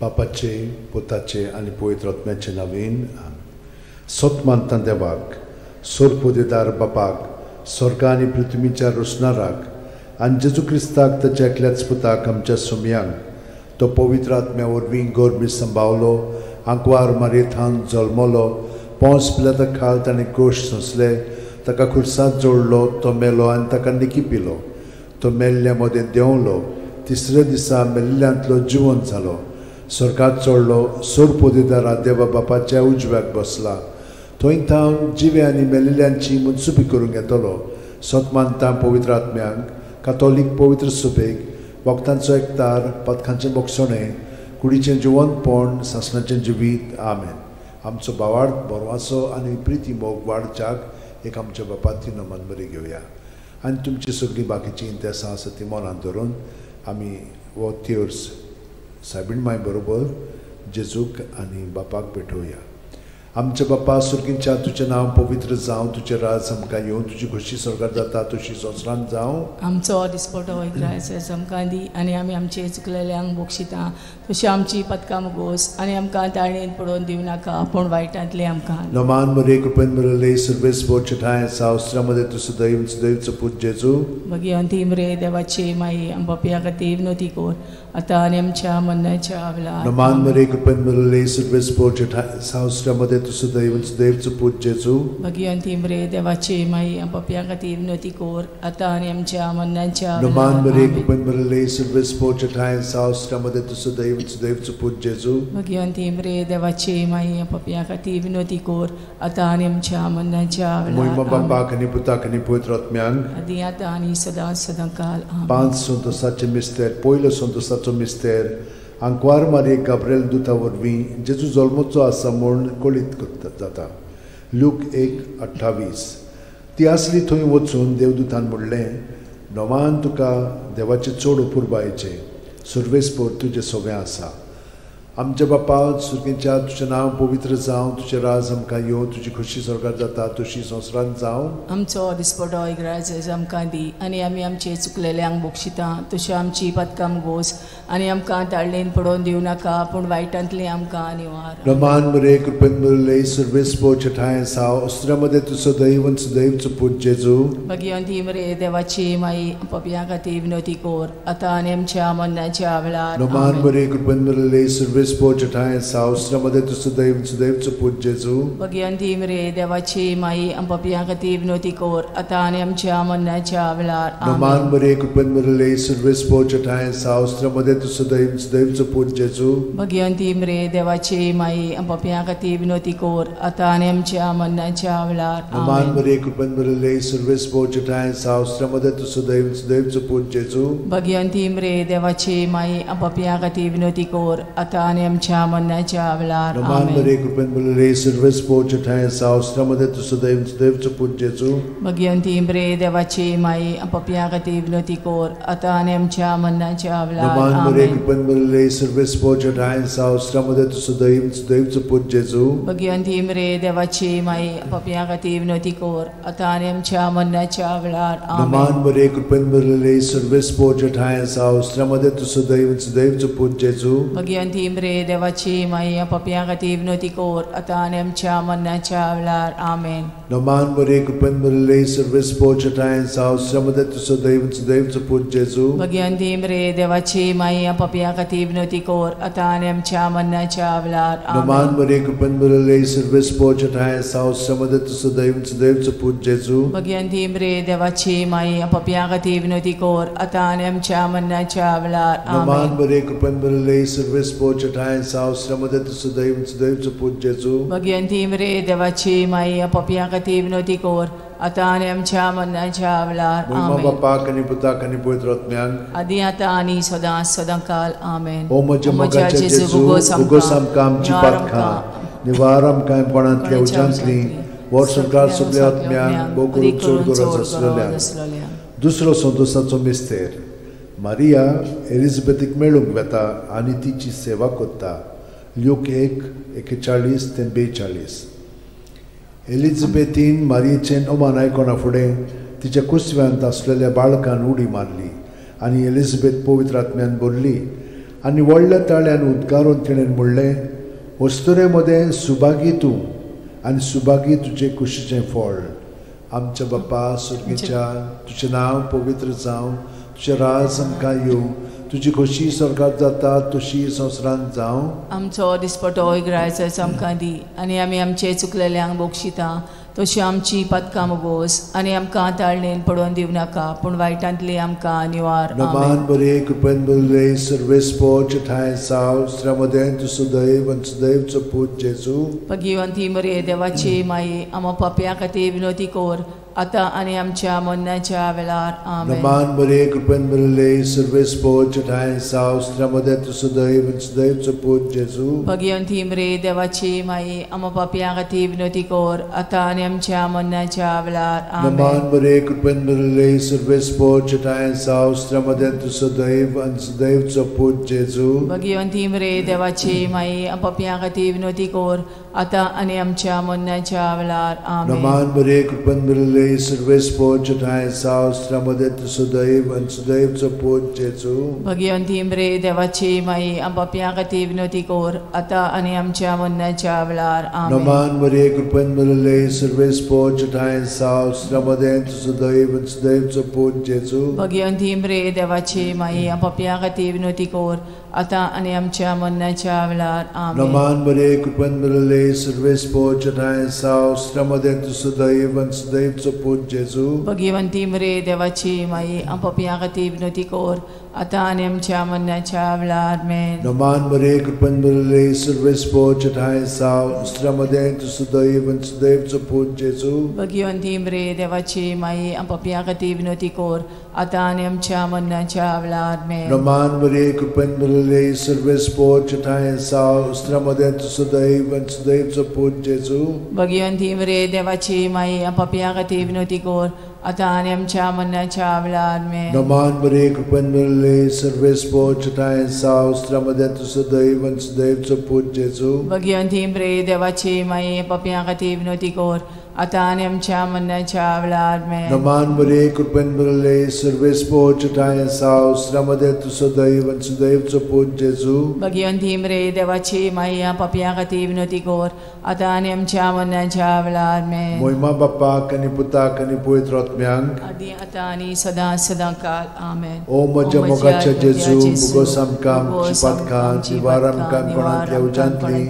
बापाचे, पुताचे आनी पवित्र आत्म्याचे नांवान. सत मानता देवाक, सोरपोदेदार बापाक, स्वर्गा आनी पृथ्वीच्या रोसणाराक आनी जेजू क्रिस्ताक ताच्या एकल्याच पुताक आमच्या सुमयांक, तो पवित्र आत्म्या वरवीं गोरमी संभावलो, आंकवार मारयेथान जल्मलो, पोंस पिलाता खाल ताणें गोश सोंसले, ताका खुर्सांत जोडलो, तो मेलो आनी ताका निकी पिलो, तो मेल्ल्या मदें देंवलो, तिसऱ्या दिसा मेल्ल्यांतलो जिवन जालो, स्वर्गात चडलो, सोरपोदेदारा देवा बापाच्या उजव्याक बसला, थंय थावन जिवे आनी मेल्ल्यांची मनसुबी करूंक येतलो. सत मानता पवित्र आत्म्यांक, कातोलीक पवित्र सुबेक, वखदांचो एकतार, पदकांचें बोगसणें, कुडीचें जिवंतपण, सासणाचें जिवीत. आमेन. आमचो भावार्थ, बरवासो आनी प्रिती मोग वाडच्याक एक आमच्या बापाची नमन बरी घेवया आनी तुमची सगळीं बाकीचीं इंतेसां आसा ती मनांत धरून आमी हो तेर्स सायबीण माय बरोबर जेजूक आनी बापाक भेटोवया. आमच्या बापा सुर्गींच्या, तुजें नांव पवित्र जावं, तुजें राज आमकां येवं, तुजी खोशी स्वर्गार जाता तशी संवसारांत जावं. आमचो दिसपटो इग्रायस आमकां दी आनी आमी आमचे चुकलेल्यांक बक्षिता तशी आमची पदकां मुगोस आनी आमकां ताळणेन पडोवन दिवं नाका पूण वायटांतलें आमकां. नमान मरे कृपेन मरले सर्वेस बोचठाय सावस्त्रामध्ये तूं सदैव सदैवचो पूत जेजू. भगिवंती ती मरे देवाची माई आमच्या खातीर विनोती कर आतां आनी आमच्या मरणाच्या वेळार. नमान मरे कृपेन मरले सर्वेस बोचठाय सावस्त्रामध्ये तूं सदैव सदैवचो पूत जेजू. भगिवंती ती मरे देवाची माई आमच्या खातीर विनोती कर आतां आनी आमच्या मरणाच्या नमान वेळार. मरे कृपेन मरले सर्वेस बोचठाय सावस्त्रामध्ये तूं सदैव सदैवचो पूत जेजू. भगिवंती ती मरे देवाची माई आमच्या खातीर विनोती कर आतां आनी आमच्या मरणाच्या मोहिमा वेळार. बापाक आनी पुताक आनी पवित्र आत्म्यांक, आदी आतां आनी सदां सदां काल. 5 संतोसाचे मिस्तेर. पयलो संतोसाचो मिस्तेर, आंकवार मारये गाब्रिएल दुता वरवीं जेजू जल्मचो आसा म्हूण कळीत जाता. लूक 1:28. ती आसली थंय वचून देवदूतान म्हणलें, नवान तुका देवाचें चड अपुरबायेचें, सुर्वेसपोर तुजें सगळें आसा. आमच्या बापा सुर्गींच्या, तुजें नांव पवित्र जावं, तुजें राज आमकां येवं, तुजी खोशी स्वर्गार जाता तशी संवसारांत जावं. आमचो दिसपटो इग्रायस आमकां दी आनी आमी आमचे चुकलेल्यांक बक्षिता तशी आमची पदकां गोस आनी आमकां ताळणेन पडोवन दिवं नाका पूण वायटांतलें आमकां निवार. रमान मरे कृपेन मरले सर्वेस पोचठाय साव अस्त्रामध्ये तूं सदैव सदैवचो पूत जेजू. भगिवंती मरे देवाची माई पपया खातीर विनोती कर आतां आनी आमच्या मरणाच्या वेळार. रमान मरे कृपेन मरले सर्वेस पोचठाय साव अस्त्रामध्ये तूं सदैव सदैवचो पूत जेजू. भगिवंती मरे देवाची माई पपया खातीर विनोती कर आतां आनी आमच्या मरणाच्या वेळार. रमान मरे कृपेन मरले सर्वेस पोचठाय साव अस्त्रामध्ये तूं सदैव सदैवचो पूत जेजू. भगिवंती मरे देवाची माई पपया खातीर विनोती कर आतां आनी आमच्या मरणाच्या वेळार. रमान मरे कृपेन मरले सर्वेस पोचठाय साव अस्त्रामध्ये तूं सदैव सदैवचो पूत जेजू. भगिवंती मरे देवाची माई पपया खातीर विनोती कर आतां आनी आमच्या मरणाच्या वेळार. रमान मरे कृपेन मरले सर्वेस पोचठाय साव अस्त्रामध्ये तूं सदैव सदैवचो पूत जेजू. भगिवंती मरे देवाची माई पपया खातीर विनोती कर आतां आनी आमच्या मरणाच्या वेळार. रमान मरे कृपेन मरले सर्वेस पोचठाय साव अस्त्रामध्ये तूं सदैव सदैवचो पूत जेजू. भगिवंती मरे देवाची माई पपया खातीर विनोती कर आतां आनी आमच्या मरणाच्या वेळार. रमान मरे कृपेन मरले सर्वेस पोचठाय साव अस्त्रामध्ये तूं सदैव सदैवचो पूत जेजू. भगिवंती मरे देवाची माई पपया खातीर विनोती कर आतां आनी आमच्या मरणाच्या वेळार. आमेन. नमान मरे कृपेन मरले सर्वेस पोचठाय साव अस्त्रामध्ये तूं सदैव सदैवचो पूत जेजू. भगिवंती मरे देवाची माई पपया खातीर विनोती कर आतां आनी आमच्या मरणाच्या वेळार. नमान मरे कृपेन मरले सर्वेस पोचठाय साव अस्त्रामध्ये तूं सदैव सदैवचो पूत जेजू. भगिवंती मरे देवाची माई पपया खातीर विनोती कर आतां आनी आमच्या मरणाच्या वेळार. नमान मरे कृपेन मरले सर्वेस पोचठाय साव अस्त्रामध्ये तूं सदैव सदैवचो पूत जेजू. भगिवंती मरे देवाची माई पपया खातीर विनोती कर आतां आनी आमच्या मरणाच्या वेळार. मोहिमा बापाक आनी पुताक आनी पवित्र आत्म्यांक, आदी आतां आनी सदां सदां काल. आमेन. ओ म्हज्या मोगाच्या जेजू, उगोस आमकां आमची पातकां, निवार आमकां कोणांतल्या उज्यांतली, वर्सभर सगळ्या आत्म्यांक भोव करून चड गरज आसलेल्या. दुसरो संतोसाचो मिस्तेर, मारिया एलिझाबेथीक मेळूंक वेता आनी तिची सेवा करता. ल्यूक 1:41 ते 42. एलिझाबेथीन मारियेचें अमान आयकना फुडें तिच्या कुसव्यांत आसलेल्या बाळकान उडी मारली आनी एलिझाबेथ पवित्र आत्म्यान भरली आनी व्हडल्या ताळ्यान उद्गारून तिणें म्हणलें, अस्तुरे मदें सुभागी तूं आनी सुभागी तुजे कुशीचें फळ. आमच्या बापा स्वर्गीच्या, तुजें नांव पवित्र जावं, तुजें राज आमकां येवं, तुजी खोशी स्वर्गात जाता तशी संवसारांत जावं. आमचो दिसपटो ग्रायच आमकां दी आनी आमी आमचे चुकलेल्यांक बक्षिता तशी आमची पातकां मोगोस आनी आमकां ताळणेन पडोवन दिवं नाका, पूण वायटांतली आमकां निवार. नमान बरे कृपेन भरिल्ले सर्वेस्पोच ठांय साव स्त्र्यामदें तूं सदैव आनी सदैवचो पूत जेजू. भगिवंती मरे देवाची माई, आमा पापया खातीर विनोती कर आतां आनी आमच्या मरणाच्या वेळार. आमेन. नमान बरे कृपेन भरिल्ले सर्वेस्पोच ठांय साव स्त्र्यामदें तूं सदैव आनी सदैवचो पूत जेजू. भगिवंती मरे देवाची माई, आमा पापया खातीर विनोती कर आतां आनी आमच्या मरणाच्या वेळार. आमेन. नमान बरे कृपेन भरिल्ले सर्वेस्पोच ठांय साव स्त्र्यामदें तूं सदैव आनी सदैवचो पूत जेजू. भगिवंती मरे देवाची माई, पापया खातीर विनोती कर आतां आनी आमच्या मरणाच्या वेळार. आमेन. नमान बरे कृपेन भरिल्ले सर्वेस्पोच ठांय साव स्त्र्यामदें तूं सदैव आनी सदैवचो पूत जेजू. भगिवंती मरे देवाची माई, पापया खातीर विनोती कर आतां आनी आमच्या मरणाच्या वेळार. आमेन. नमान बरे कृपेन भरिल्ले सर्वेस्पोच ठांय साव स्त्र्यामदें तूं सदैव आनी सदैवचो पूत जेजू. भगिवंती मरे देवाची माई, पापया खातीर विनोती कर आतां आनी आमच्या मरणाच्या वेळार. आमेन. नमान बरे कृपेन भरिल्ले सर्वेस्पोच ठांय साव स्त्र्यामदें तूं सदैव आनी सदैवचो पूत जेजू. भगिवंती मरे देवाची माई, पापया खातीर विनोती कर आतां आनी आमच्या मरणाच्या वेळार. आमेन. नमान बरे कृपेन भरिल्ले सर्वेस्पोच ठांय साव स्त्र्यामदें तूं सदैव आनी सदैवचो पूत जेजू. भगिवंती मरे देवाची माई, पापया खातीर विनोती कर आतां आनी आमच्या मरणाच्या वेळार. आमेन. नमान बरे कृपेन भरिल्ले सर्वेस्पोच ठांय साव स्त्र्यामदें तूं सदैव आनी सदैवचो पूत जेजू. भगिवंती मरे देवाची माई, पापया खातीर विनोती कर आतां आनी आमच्या मरणाच्या वेळार. आमेन. नमान बरे कृपेन भरिल्ले सर्वेस्पोच ठांय साव स्त्र्यामदें तूं सदैव आनी सदैवचो पूत जेजू. भगिवंती मरे देवाची माई, पापया खातीर विनोती कर आतां आनी आमच्या मरणाच्या वेळार. आमेन. नमान बरे कृपेन भरिल्ले सर्वेस्पोच ठांय साव स्त्र्यामदें तूं सदैव आनी सदैवचो पूत जेजू. भगिवंती मरे देवाची माई, पापया खातीर विनोती कर आतां आनी आमच्या मरणाच्या वेळार. आमेन. मोहिमा बापाक आनी पुताक आनी पवित्र आत्म्यांक आदी आतां आनी सदां सदां काल. आमेन. ओ म्हज्या मोगाच्या जेजू, मुगोस आमकां आमची पातकां निवार आमकां कोणांतल्या उज्यांतली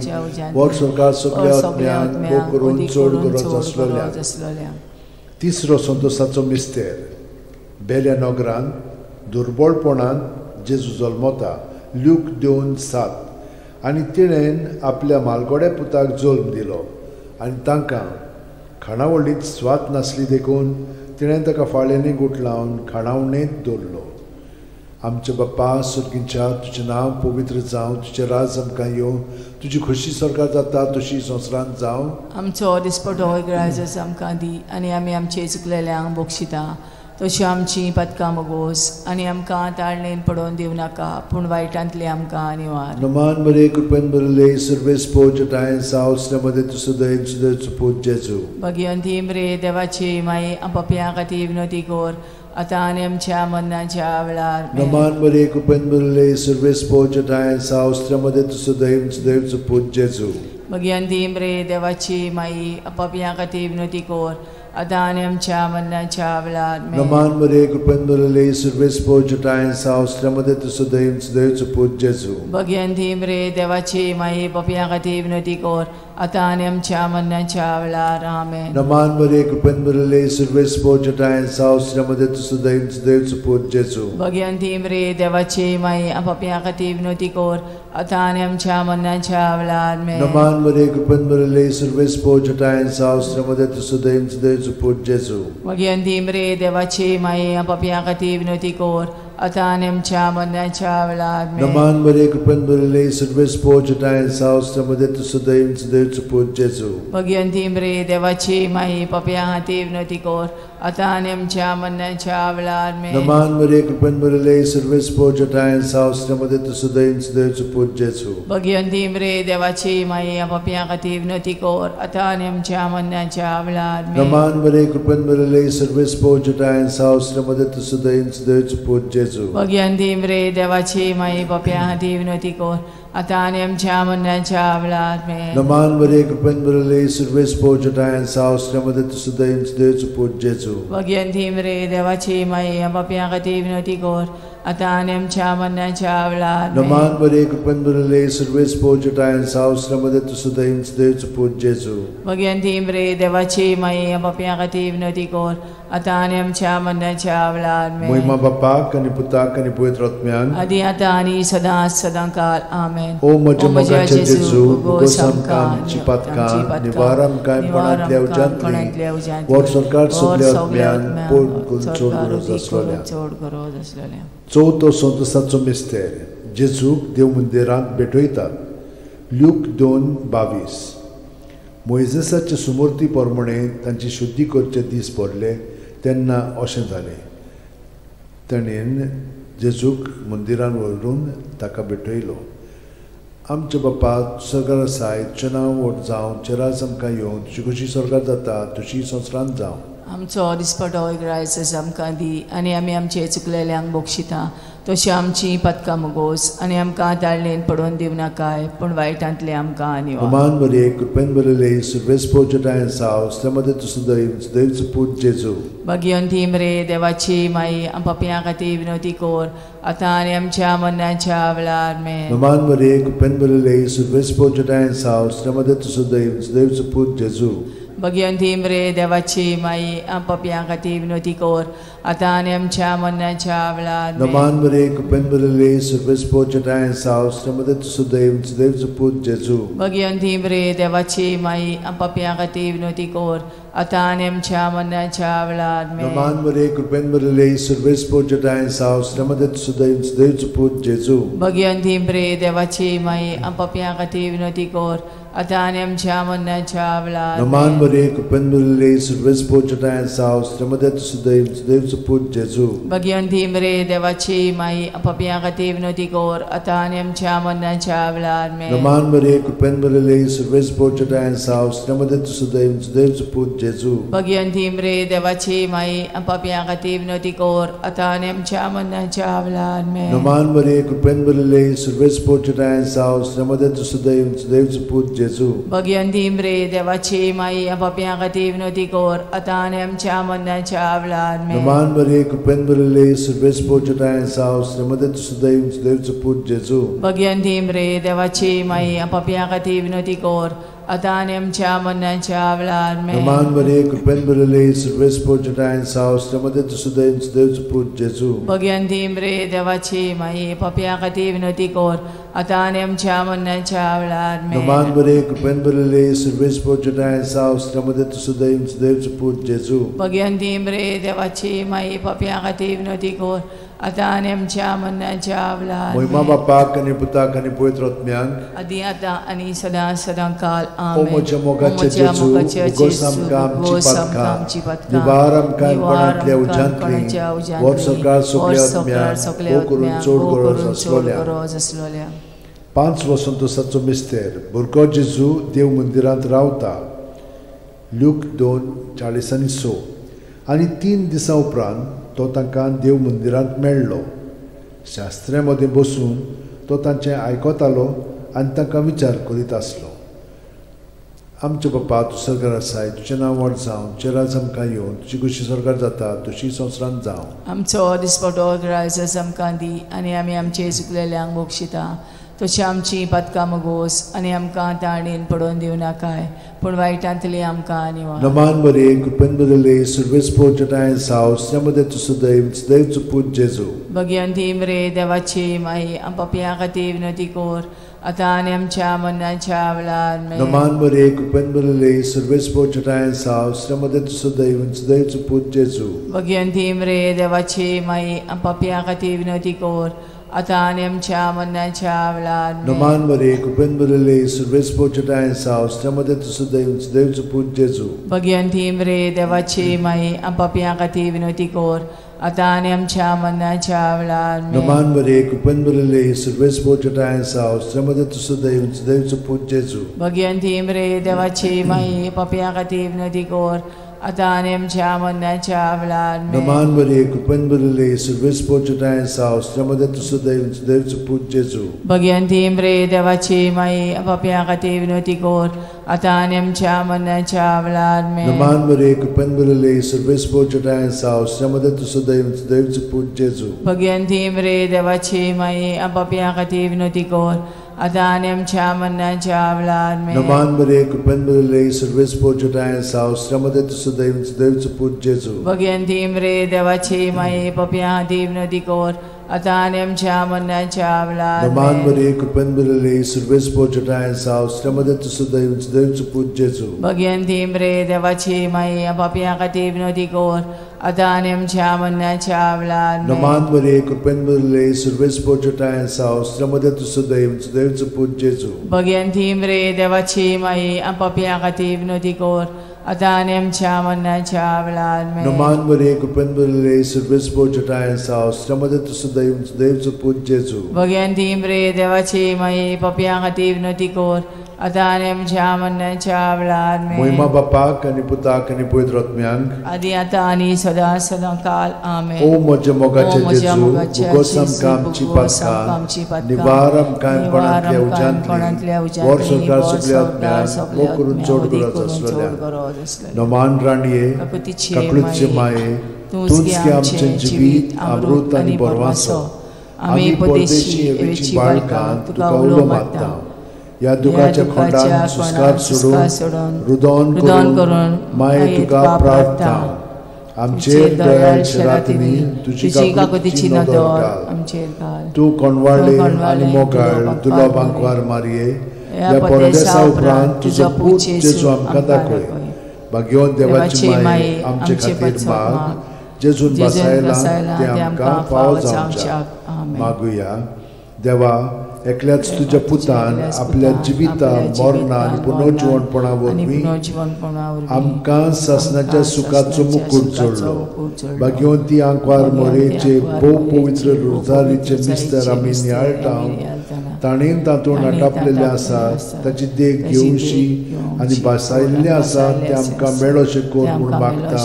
वर स्वर्गार सगल्या आत्म्यांक भोग करून चड गरज आसलोल्या. तिसरो संतोसाचो मिस्तेर. बेल्या नगरांत दुर्बळपणांत जेजू जल्मता. ल्यूक 2:7. आनी तिणें आपल्या मालगोड्या पुताक जल्म दिलो आनी तांकां खाणावळींत स्वाद नासली देखून तिणें ताका फाळ्यांनी गुठलावन खाणावणेंत दवरलो. आमच्या बाप्पा स्वर्गीच्या, तुजें नांव पवित्र जावं, तुजें राज आमकां येवं, तुजी खोशी स्वर्गात जाता तशी संवसारांत जावं. आमचो दिसपटो ग्रायज आमकां दी आनी आमी आमचे चुकलेल्यांक बक्षिता तशी आमची पातकां मोगोस आनी आमकां ताळणेन पडोवन दिवं नाका, पूण वायटांतली आमकां निवार. नमान बरे कृपेन भरिल्ले सर्वेस्पोच ठांय साव स्त्र्यामदें तूं सदैव सदैवचो पूत जेजू. भगिवंती मरे देवाची माई, पापया खातीर विनोती कर आतां आनी आमच्या मरणाच्या वेळार. नमान बरे कृपेन भरिल्ले सर्वेस्पोच ठांय साव स्त्र्यामदें तूं सदैव सदैवचो पूत जेजू. भगिवंती मरे देवाची माई, पापया खातीर विनोती कर आतां आनी आमच्या मरणाच्या वेळार. नमान बरे कृपेन भरिल्ले सर्वेस्पोच ठांय साव स्त्र्यामदें तूं सदैव सदैवचो पूत जेजू. भगिवंती मरे देवाची माई, पापया खातीर विनोती कर आतां आनी आमच्या मरणाच्या वेळार. आमेन. नमान बरे कृपेन भरिल्ले सर्वेस्पोच ठांय साव स्त्र्यामदें तूं सदैव सदैवचो पूत जेजू. भगिवंती मरे देवाची माई, पापया खातीर विनोती कर आतां आनी आमच्या मरणाच्या वेळार. आमेन. नमान बरे कृपेन भरिल्ले सर्वेस्पोच ठांय साव स्त्र्यामदें तूं सदैव सदैवचो पूत जेजू. भगिवंती मरे देवाची माई, पापया खातीर विनोती कर आतां आनी आमच्या मरणाच्या वेळार. नमान बरे कृपेन भरिल्ले सर्वेस्पोच ठांय साव स्त्र्यामदें तूं सदैव सदैवचो पूत जेजू. भगिवंती मरे देवाची माई, पापया खातीर विनोती कर आतां आनी आमच्या मरणाच्या वेळार आमेन. नमान मरिये कृपेन भरिल्ले सर्वेस्पोर जटायन साव श्रीमती तूं सदैव सदैवचो पूत जेजू. भगिवंती मरिये देवाची माई पापयां खातीर विनवती कर आतां आनी आमच्या मरणाच्या वेळार आमेन. नमान मरिये कृपेन भरिल्ले सर्वेस्पोर जटायन साव श्रीमती तूं सदैव सदैवचो पूत जेजू. भगिवंती मरिये देवाची माई पापयां खातीर विनवती कर आतां आनी आमच्या मरणाच्या वेळार आमेन. नमान मरिये कृपेन भरिल्ले सर्वेस्पोर जटायन साव श्रीमती तूं सदैव सदैवचो पूत जेजू. भगिवंती मरिये देवाची माई पापयां खातीर विनवती कर आतां आनी आमच्या मरणाच्या वेळार आमेन. नमान मरिये कृपेन भरिल्ले सर्वेस्पोर जटायन साव श्रीमती तूं सदैव सदैवचो पूत जेजू. भगिवंती मरिये देवाची माई पापयां खातीर विनवती कर आतां आनी आमच्या मरणाच्या वेळार आमेन. महिमा बापाक आनी पुताक आनी पवित्र आत्म्याक आदी आतां आनी सदां सदां काल आमेन. ओ म्हज्या मोगाचे जेजू, भोगोस आमकां आमची पातकां, निवार आमकां कोणांतल्या उज्यांतली, व्हड सरकार सगल्या आत्म्यान पोट करून चड गरज आसलेल्या. चड गरज आसलेल्या. चवथो संतोसाचो मिस्तेर जेजूक देव मंदिरांत भेटयतात. ल्यूक 2:22. मोयजेसाचे सुमूर्ती प्रमाणे तांची शुद्धी करचे दीस भरले तेन्ना अशें जालें, ताणें जेजूक मंदिरान व्हरून ताका भेटयलो. आमच्या बापा सरकार आसाय, तुजें नांव व्हड जावं, तुजें राज आमकां येवं, तुजी खोशी स्वर्गार जाता तशी संवसारांत जावं. आमचो दिसपटो एक आमकां दी आनी आमी आमचे चुकलेल्यांक बक्षिता तशी आमची पातकां मुगोस आनी आमकां ताळणेन पडोवन दिवं नाकाय पूण वायटांतले आमकां निवार. नमान मरिये कृपेन भरिल्ले सर्वेस्पोर जटायन साव श्रीमती तूं सदैव सदैवचो पूत जेजू. भगिवंती मरिये देवाची माई पापयां खातीर विनवती कर आतां आनी आमच्या मरणाच्या वेळार आमेन. नमान मरिये कृपेन भरिल्ले सर्वेस्पोर जटायन साव श्रीमती तूं सदैव सदैवचो पूत जेजू. भगिवंती मरिये देवाची माई पापयां खातीर विनवती कर आतां आनी आमच्या मरणाच्या वेळार आमेन. नमान मरिये कृपेन भरिल्ले सर्वेस्पोर जटायन साव श्रीमती तूं सदैव सदैवचो पूत जेजू. भगिवंती मरिये देवाची माई पापयां खातीर विनवती कर आतां आनी आमच्या मरणाच्या वेळार आमेन. नमान मरिये कृपेन भरिल्ले सर्वेस्पोर जटायन साव श्रीमती तूं सदैव सदैवचो पूत जेजू. भगिवंती मरिये देवाची माई पापयां खातीर विनवती कर आतां आनी आमच्या मरणाच्या वेळार नमान मरिये कृपेन भरिल्ले सर्वेस्पोर जटायन साव श्रीमती तूं सदैव सदैवचो पूत जेजू. भगिवंती मरिये देवाची माई पापयां खातीर विनवती कर आतां आनी आमच्या मरणाच्या वेळार आमेन. नमान मरिये कृपेन भरिल्ले सर्वेस्पोर जटायन साव श्रीमती तूं सदैव सदैवचो पूत जेजू. भगिवंती मरिये देवाची माई पापयां खातीर विनवती कर आतां आनी आमच्या मरणाच्या वेळार आमेन. नमान मरिये कृपेन भरिल्ले सर्वेस्पोर जटायन साव श्रीमती तूं सदैव सदैवचो पूत जेजू. भगिवंती मरिये देवाची माई पापयां खातीर विनवती कर आतां आनी आमच्या मरणाच्या वेळार आमेन. नमान मरिये कृपेन भरिल्ले सर्वेस्पोर जटायन साव श्रीमती तूं सदैव सदैवचो पूत जेजू. भगिवंती मरिये देवाची माई पापयां खातीर विनवती कर आतां आनी आमच्या मरणाच्या वेळार आमेन. नमान मरिये कृपेन भरिल्ले सर्वेस्पोर जटायन साव श्रीमती तूं सदैव सदैवचो पूत जेजू. भगिवंती मरिये देवाची माई पापयां खातीर विनवती कर आतां आनी आमच्या मरणाच्या वेळार आमेन. नमान मरिये कृपेन भरिल्ले सर्वेस्पोर जटायन साव श्रीमती तूं सदैव सदैवचो पूत जेजू. भगिवंती मरिये देवाची माई पापयां खातीर विनवती कर आतां आनी आमच्या मरणाच्या वेळार. महिमा बापाक आनी पुताक आनी पवित्र आत्म्याक आदी आतां आनी सदां सदां काल आमेन. ओ म्हज्या मोगाचे जेजू, भोगोस आमकां आमची पातकां, निवार आमकां कोणांतल्या उज्यांतली, व्हड सरकार सगल्या आत्म्याक भोव करून चड गरज आसलेल्या. 5 वसंतोसाचो मिस्तेर भुरगो जेजू देव मंदिरांत रावता. ल्यूक 2:46. आनी 3 दिसां उपरांत तो तांकां देव मंदिरांत मेळ्ळो. शास्त्र्यां मदीं बसून तो तांचें आयकतालो आनी तांकां विचार करीत आसलो. आमच्या बापा तूं स्वर्गार आसाय, तुजें नांव व्हड जावं, तुजें राज आमकां येवं, तुजी खोशी स्वर्गार जाता तशी संवसारांत जावं. आमचो दिसपटो राज आमकां दी आनी आमी आमचे चुकलेल्यांक बक्षिता तशी आमची पातकां मुगोस आनी आमकां ताणेन पडोवन दिवं नाकाय पूण वायटांतली आमकां निवार. नमान मरिये कृपेन भरिल्ले सर्वेस्पोर जटायन साव श्रीमती तूं सदैव सदैवचो पूत जेजू. भगिवंती मरिये देवाची माई पापयां खातीर विनवती कर आतां आनी आमच्या मरणाच्या वेळार आमेन. नमान मरिये कृपेन भरिल्ले सर्वेस्पोर जटायन साव श्रीमती तूं सदैव सदैवचो पूत जेजू. भगिवंती मरिये देवाची माई पापयां खातीर विनवती कर आतां आनी आमच्या मरणाच्या वेळार. नमान मरिये, कृपेन भरिल्ले, सर्वेस्पर तुज्या साव, स्त्रियां मदें तूं सुदैव, सुदैव पूत जेजू. भगिवंती मरिये, देवाची माई, आम पापयां खातीर विनवती कर, आतां आनी आमच्या मरणाच्या वेळार. नमान मरिये, कृपेन भरिल्ले, सर्वेस्पर तुज्या साव, स्त्रियां मदें तूं सुदैव, सुदैव पूत जेजू. भगिवंती मरिये, देवाची माई, पापयां खातीर विनवती कर, आतां आनी आमच्या मरणाच्या वेळार. नमान मरिये, कृपेन भरिल्ले, सर्वेस्पर तुज्या साव, स्त्रियां मदें तूं सुदैव, सुदैव पूत जेजू. भगिवंती मरिये, देवाची माई, पापयां खातीर विनवती कर, आतां आनी आमच्या मरणाच्या वेळार. नमान मरिये, कृपेन भरिल्ले, सर्वेस्पर तुज्या साव, स्त्रियां मदें तूं सुदैव, सुदैव पूत जेजू. भगिवंती मरिये, देवाची माई, पापयां खातीर विनवती कर, आतां आनी आमच्या मरणाच्या वेळार. नमान मरिये, कृपेन भरिल्ले, सर्वेस्पर तुज्या साव, स्त्रियां मदें तूं सुदैव, सुदैव पूत जेजू. भगिवंती मरिये, देवाची माई, पापयां खातीर विनवती कर, आतां आनी आमच्या मरणाच्या वेळार. नमान मरिये, कृपेन भरिल्ले, सर्वेस्पर तुज्या साव, स्त्रियां मदें तूं सुदैव, सुदैव पूत जेजू. भगिवंती मरिये, देवाची माई, पापयां खातीर विनवती कर, आतां आनी आमच्या मरणाच्या वेळार. नमान मरिये, कृपेन भरिल्ले, सर्वेस्पर तुज्या साव, स्त्रियां मदें तूं सुदैव, सुदैव पूत जेजू. भगिवंती मरिये, देवाची माई, पापयां खातीर विनवती कर, आतां आनी आमच्या मरणाच्या वेळार. नमान मरिये, कृपेन भरिल्ले, सर्वेस्पर तुज्या साव, स्त्रियां मदें तूं सुदैव, सुदैव पूत जेजू. भगिवंती मरिये, देवाची माई, पापयां खातीर विनवती कर, आतां आनी आमच्या मरणाच्या वेळार. मोहिमा बापाक आनी पुताक आनी पवित्र आत्म्यांक, आदी आतां आनी सदां सदां काल. आमेन. ओ म्हज्या मोगाचे जेजू, भुगोस आमकां आमची पातकां, निवार आमकां कोणांतल्या उज्यांतली, वर सरकार सगल्या आत्म्यांक मोग करून चड गरज आसलेल्या. नमान राणये, काकळूतचे माये, तूंच गे आमचें जिवीत, अमृत आनी बरवासो. आमी परदेशी एवेची बाळकां तुका उलो मारता. ह्या दुखाच्या खोंडान सुस्कार सोडून रुदन करून माये तुका प्रार्थना. आमचेर दयाळ रातींनी तुजी काकुतीची नदर घाल. तूं कोणवाळे आनी मोगाळ दुर्लभ आंकवार मारये, ह्या परदेसा उपरांत तुजो पूत जेजू आमकां दाखय. भाग्यवंत देवाची माये, आमचे खातीर माग, जेजून बसायला तें आमकां फावो जावच्याक. मागुया. देवा, एकल्याच तुज्या पुतान आपल्या जिविता मरणा आनी पुनर्जिवणपणा वरवीं आमकां सासणाच्या सुखाचो मुकूट जोडलो. भाग्यवंती आंकवार मोरेचे भोव पवित्र रोजारीचे मिस्तर आमी नियाळटा, ताणें तातूंत आटापलेले आसा, ताची देख घेवशी आनी भासायल्लें आसा तें आमकां मेळोशें कर म्हूण मागता.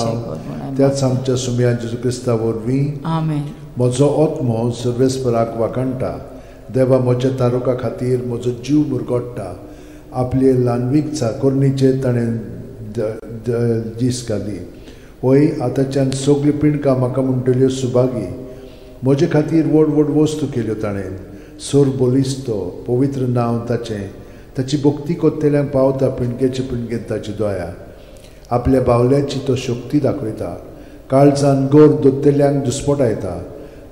त्याच आमच्या सुमया जेजू क्रिस्ता वरवीं. म्हजो आत्मो सर्वेस्पराक वाखाणटा. देवा, म्हज्या तारुका खातीर म्हजो जीव मुरगोट्टा. आपले ल्हानवीक चाकोरणीचेर ताणें दीस घाली. वय आतांच्यान सगळीं पिंडकां म्हाका म्हणटल्यो सुभागी. म्हजे खातीर व्हड व्हड वस्तू केल्यो ताणें. सोर बलिस्तो पवित्र नांव ताचें. ताची भक्ती कोत्तेल्यांक पावता पिंडकेचे पिंडकेन ताची दया. आपल्या बावल्याची तो शक्ती दाखयता. काळजान गोर दोत्तेल्यांक दुस्पटायता.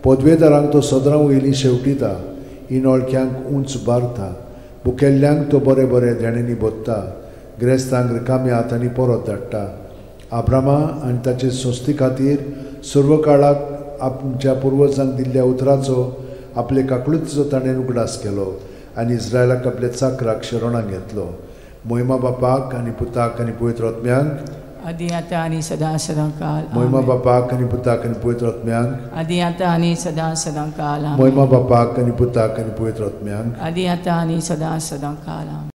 पदवेदारांक तो सदरां वयली शेवटिता. इनोळख्यांक उंच बारता. बुकेल्ल्यांक तो बरें बरें देण्यांनी भोत्ता. ग्रेस्तांक रिकाम्या हातांनी परत धाडटा. आब्रामा आनी ताचे संस्थे खातीर सर्व काळाक आमच्या पुर्वजांक दिल्ल्या उतराचो आपले काकळुतीचो ताणें उगडास केलो आनी इस्रायलाक आपल्या चाकराक शरणाक घेतलो. मोहिमा बापाक आनी पुताक आनी पवित्र आत्म्यांक, आदी आतां आनी सदां सदां काल. मोहिमा बापाक आनी पुताक आनी पवित्र आत्म्यांक, आदी आतां आनी सदां सदां काल. मोहिमा बापाक आनी पुताक आनी पवित्र आत्म्यांक, आदी आतां आनी सदां सदां काल.